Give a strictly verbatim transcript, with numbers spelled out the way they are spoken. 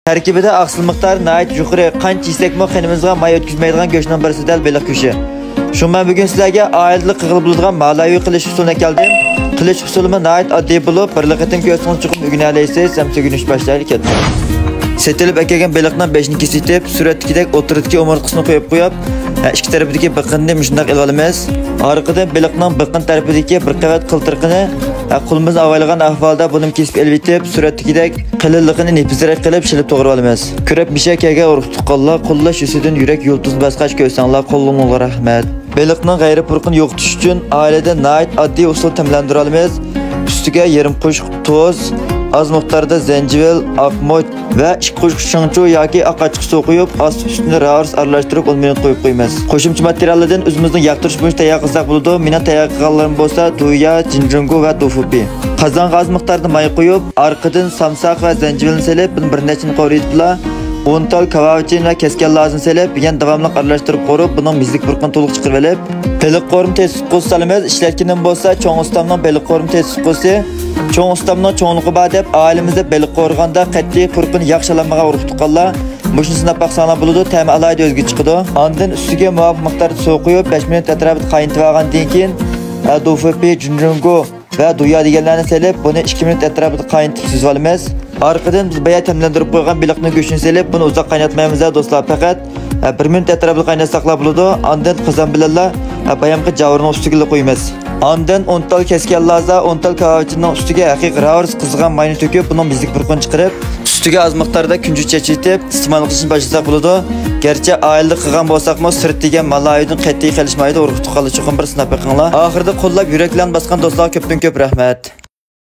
تەركىبىدە ئاقسىل مىقدارى ناھايىتى يۇقىرى، قانچە يېسەكمۇ قېنىمىزغا ماي ئۆتكۈزمەيدىغان گۆشنىڭ بىرسى دەل بېلىق گۆشى. شۇڭا مەن بۈگۈن سىلەرگە ئائىلىدە قىلغىلى بولىدىغان مالايىۋى قىلىش ئۇسۇلىنى ئەكەلدىم. قىلىش ئۇسۇلىمۇ ناھايىتى ئاددىي بولۇپ، بىرلا قېتىم كۆرسىڭىز چوقۇم ئۆگىنەلەيسىز. ئەمسە ئۆگىنىش باشلايلى، كەتتۇق. سېتىلىپ ئەكەلگەن بېلىقنىڭ بېشىنى كېسىۋېتىپ، سۈرەتتىكىدەك ئوتتۇرىدىكى ئومۇرتقىسىنى قويۇپ قويۇپ، ھە، ئىككى تەرىپىدىكى بىقىنىنى مۇشۇنداق ئېلىۋالىمىز. ئارقىدىن بېلىقنىڭ بىقىن تەرىپىدىكى بىر قەۋەت قىلتىرىقىنى، ھە، قولىمىزنى ئاۋايلىغان ئەھۋالدا بۇنىمۇ كېسىپ ئېلىۋېتىپ، سۈرەتتىكىدەك قېلىنلىقىنى نېپىزرەك قىلىپ شىلىپ توغرىۋالىمىز. كۆرەپ مىشە كەلگەن ئۇرۇق تۇغقانلار، قوللاش يۈزىسىدىن يۈرەك يۇلتۇزىنى باسقاچ كۆرسەڭلار، قوللىرىڭلارغا رەھمەت. بېلىقنىڭ غەيرىي پۇرىقىنى يوقىتىش ئۈچۈن ئائىلىدە ناھايىتى ئاددىي ئۇسۇل تەملەندۈرۈۋالىمىز. ئۈستىگە يېرىم قوشۇق تۇز، ئاز مىقداردا زەنجىۋىل، ئاق مۇچ ۋە ئىككى قوشۇق شىڭچۇ ياكى ئاق ئاچچىق سۇ قۇيۇپ، ئاستى ئۈستىنى راۋۇرۇس ئارىلاشتۇرۇپ، ئون مىنۇت قويۇپ قويىمىز. قوشۇمچە ماتېرىياللاردىن ئۆزىمىزنىڭ ياقتۇرۇش بويىچە تەييار قىلساق بولىدۇ. مېنىڭ تەييار قىلغانلىرىم بولسا دۇيا، جىنجۇڭگو ۋە دۇفۇپى. قازانغا ئاز مىقداردا ماي قۇيۇپ، ئارقىدىن سامساق ۋە زەنجىۋىلنى سېلىپ، بۇنى بىر نەچچە مىنۇت قورۇيتۇپلا، ئون تال كاۋاۋىچىن ۋە كەسكەن لازىنى سېلىپ، يەنە داۋاملىق ئارىلاشتۇرۇپ قورۇپ، بۇنىڭ مېزىلىك پۇرىقىنى تولۇق چىقىرىۋېلىپ، بېلىق قورۇما تېز تۇتقۇسى سالىمىز. ئىشلەتكىنىم بولسا چوڭ ئۇستامنىڭ بېلىق قورۇما تېز تۇتقۇسى. چوڭ ئۇستامنىڭ چوڭلۇقى بار دەپ، ئائىلىمىزدە بېلىق قورۇغاندا قەتئىي پۇرىقىنى ياخشى ئالالمىغان ئۇرۇق تۇغقانلار مۇشۇنى سىناپ باقساڭلار بولىدۇ، تەمى ئالاھىدە ئۆزگىچە چىقىدۇ. ئاندىن ئۈستىگە مۇۋاپىق مىقداردا سۇ قۇيۇپ، بەش مىنۇت ئەتراپىدا قاينىتىۋالغاندىن كېيىن، دۇفۇپى، جىنجۇڭگو ۋە دۇيا دېگەنلەرنى سېلىپ، بۇنى ئىككى مىنۇت ئەتراپىدا قاينىتىپ سۈزۈۋالىمىز. ئارقىدىن بىز بايا تەملەندۈرۈپ قويغان بېلىقنىڭ گۆشىنى سېلىپ، بۇنى ئۇزاق قايناتمايمىز، دوستلار، پەقەت، ھە، بىر مىنۇت ئەتراپىدا قايناتساقلا بولىدۇ. ئاندىن قازان بىلەنلا، ھە، بايامقى جاۋۇرنىڭ ئۈستىگىلا قويىمىز. ئاندىن ئون تال كەسكەن لازا، ئون تال كاۋاۋىچىننىڭ ئۈستىگە ھەقىقىي راۋۇرۇس قىزىغان ماينى تۆكۈپ، بۇنىڭ مېزىلىك پۇرىقىنى چىقىرىپ، ئۈستىگە ئاز مىقداردا كۈنجۈت چېچىۋېتىپ، ئىستېمال قىلىشنى باشلىساق بولىدۇ. گەرچە ئائىلىدە قىلغان بولساقمۇ، سىرت دېگەن مالايىدىن قەتئىي قېلىشمايدۇ، ئۇرۇق تۇغقانلار چوقۇم بىر سىناپ بېقىڭلار. ئاخىرىدا قوللاپ يۈرەكلەرنى باسقان دوستلارغا كۆپتىن كۆپ رەھمەت.